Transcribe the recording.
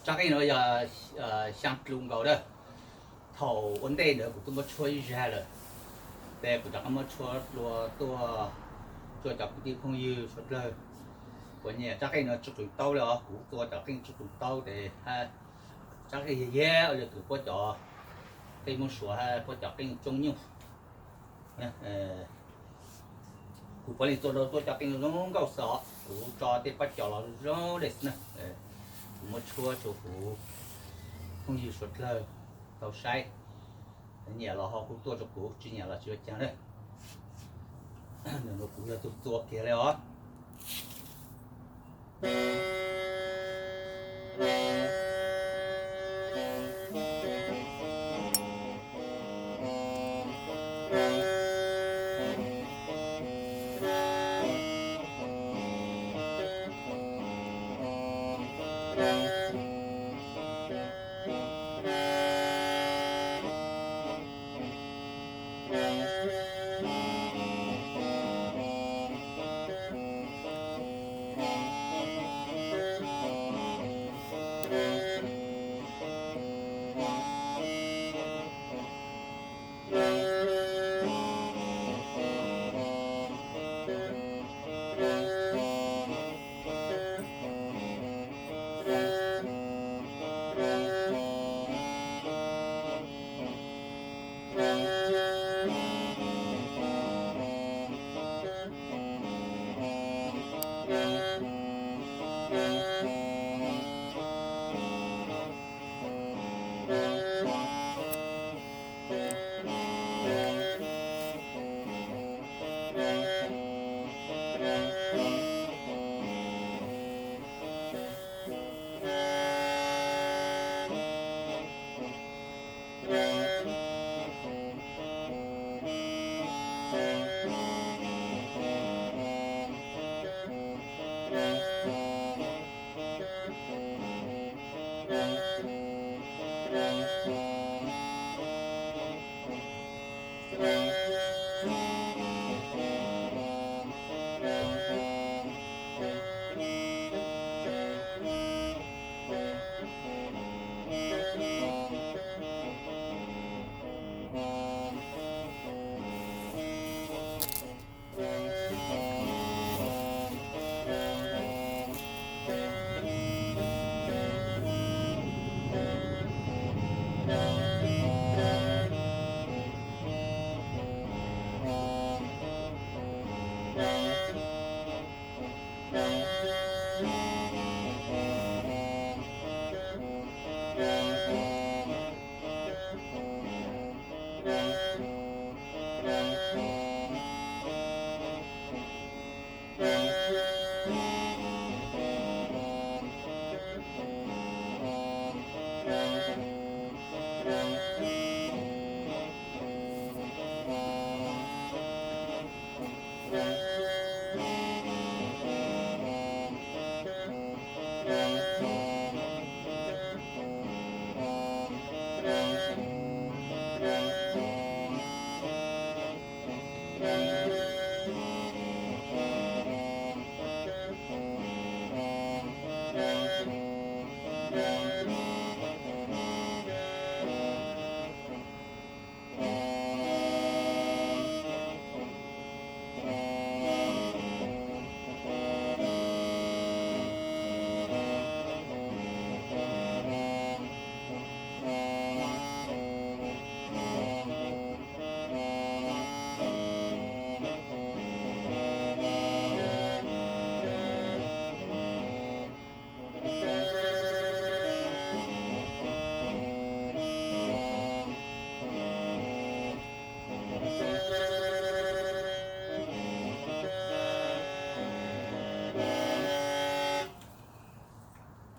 Tsab qeej no yog xyaa dlus nkaus na. Thaum ua ntej ntawd kuv twb muab tshuab ib zag lawm, ces kuv rov qab muab tshuab dlua tuaj rau cov kwv tij phooj ywg suav dlawg uas nyiam tsab qeej no tsis qws taub li os. Kuv tua cov qeej tsis qws taub ces tsab qeej yog yog tus puab cov qeej Moob Suav, puab cov qeej tsoob nyuj. Kuv puav leej tua rau tuaj cov qeej zoo nkauj xwb os. Kuv tso tej pab cov los zoo li xwb na. Kuv muab tshuab rau kuv phooj ywg suav dlawg tau saib. Nyiam los ho kuj tuaj rau kuv, tsis nyiam los tsis ua caag na. Kuv yog tus tua kiag li os.